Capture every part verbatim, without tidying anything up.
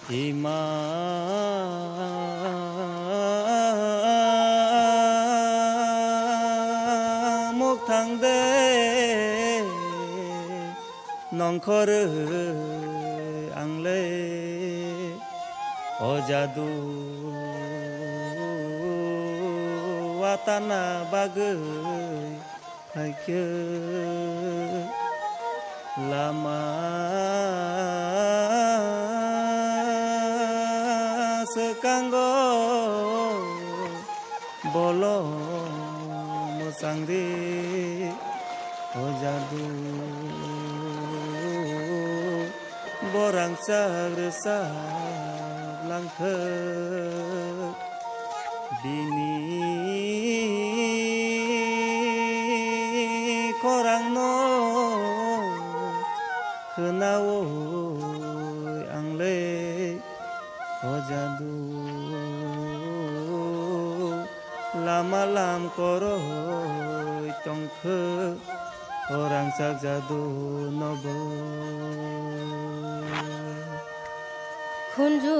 Ima mukthang de nongkhor ang le o jadu watana bagwi phaikhe lama swkango bolo mwchangri o jadu borang chak rwchap langkhe. Bini khorangno khwnawi ang le o jadu lama lam koroi tongkhe, o rangchak jadu nobo. Khunju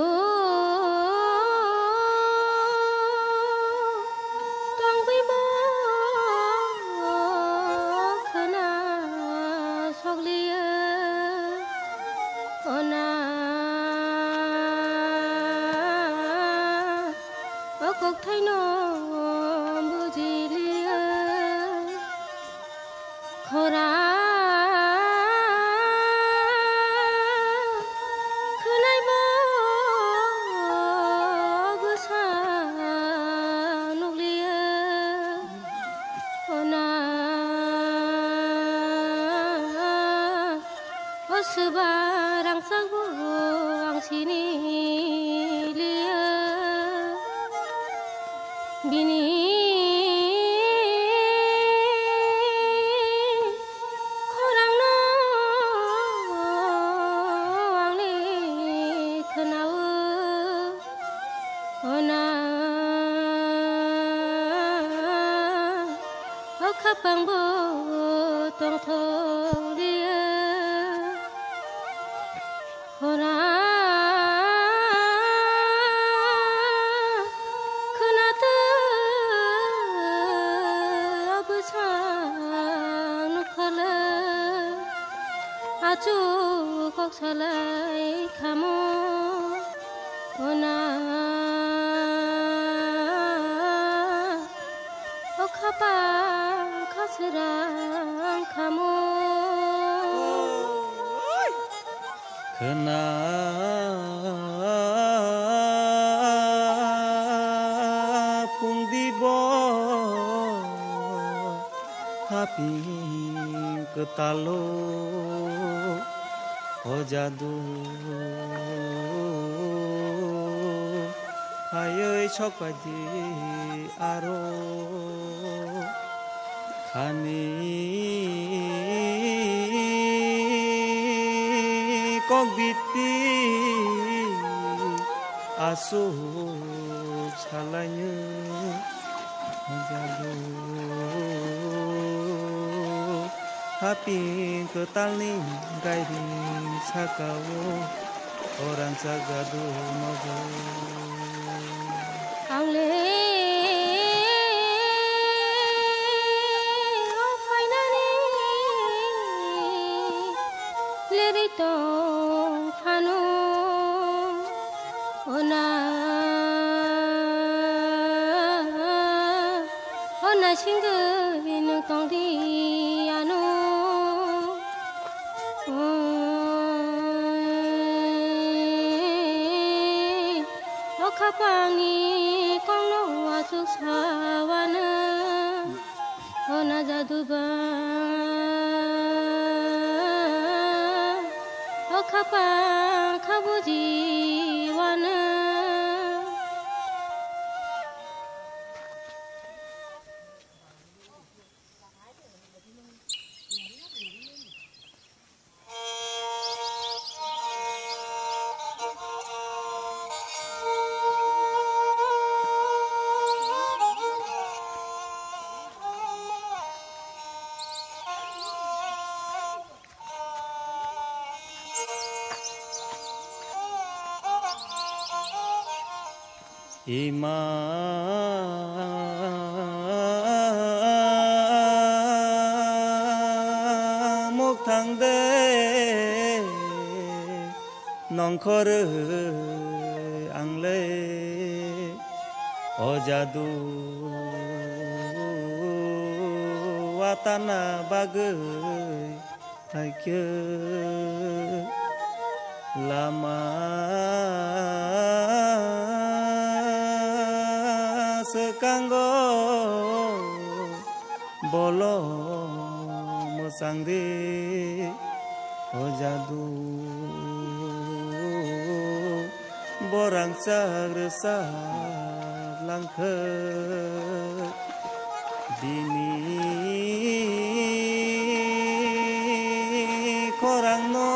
tongwi bo khwna sokliya, ona o kokthaino bujiliya. Khora khwnai bo bwsa nukliya, ona o swba rangchak bo ang sini liya. Bini khorangno ang le khwnao, ona o khapang bo tongthok liya. Hora khwnathok bwsa nukhala, achuk kok salai khamo. Hona o khapang khaswrang khamo. Khwna phungdi bo haping kwtalo o jadu. Hayoi sokpaidi aro khani kok biti asuk salaino jadu. Haping kwtalni gairing sakao o rangchak jadu nogo. Ang le o phainani lerwi tong phano, ona, ona singwi nwng tongdi ano. O khapangni kokno achuk sawano, o na jadu ba, o khapang kha bujiwano. Ima mukthang de nongkhorwi angle o jadu watana bagwi Haikhe lama swkango bolo mwchangdi o jadu. Borang sak rwchap langkha bini khorangno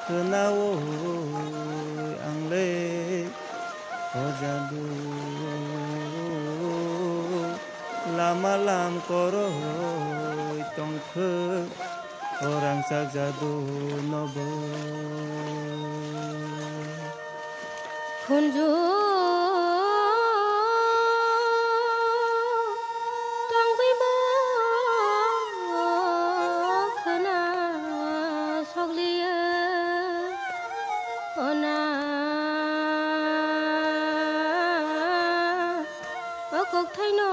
khwnawi angle o jadu. Lama lam koroi tongkha o rangchak jadu nobo. Khunju tongwi bo khwna sokliya ona o kokthaino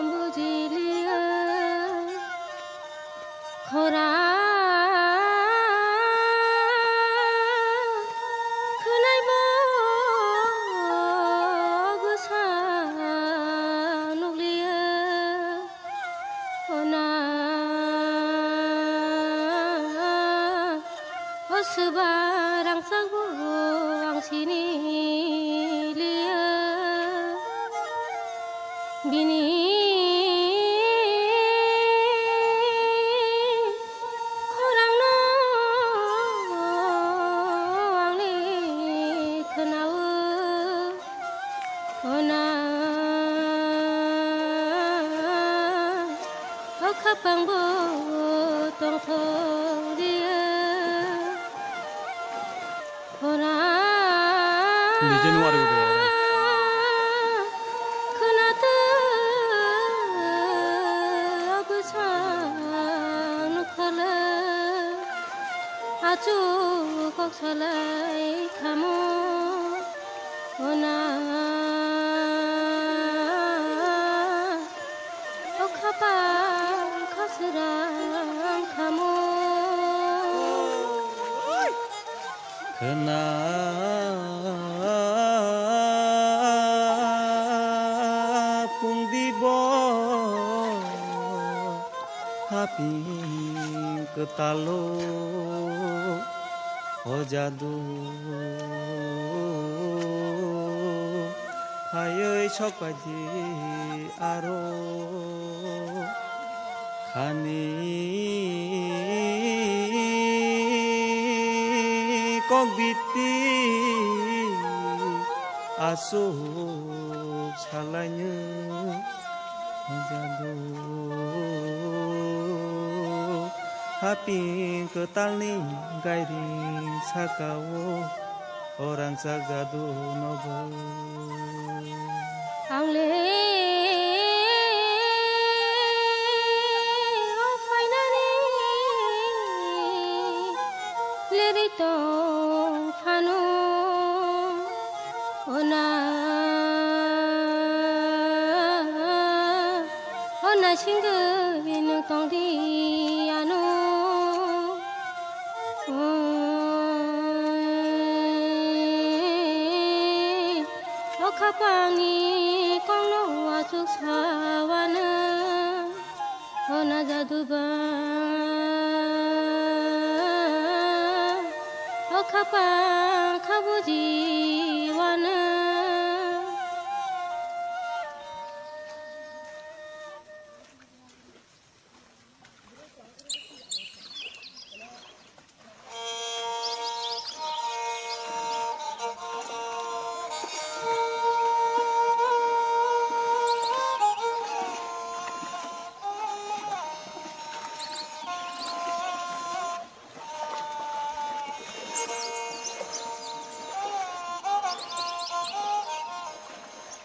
bujiliya. Khora khwnai bo bwsa nukliya. Ona o swba rangchak bo ang sini liya. Bini khorangno ang le khwnao. Ona o khapang bo tongthok liya. Khora Nije nuari ude. Khwnato bwsa nukhala. Achu kok salai khamo. Ona o khapang khaswrang khamo. Khwna phungdi bo haping kwtalo o jadu phaiwi sokpaidi aro. Khani kok biti asuk salaino jadu. Haping kwtalni gairing sakao o rangchak jadu nobo. Ang le o phainani leri tong phano. Ona, ona singwi nwng tongdi ano. O khapangni kokno achuk sawano. Ona jadu ba o khapang kha bujiwano.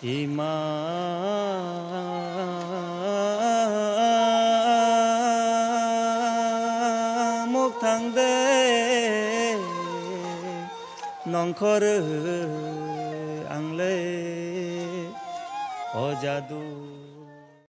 Ima mukthang de nongkhor ang le o jadu.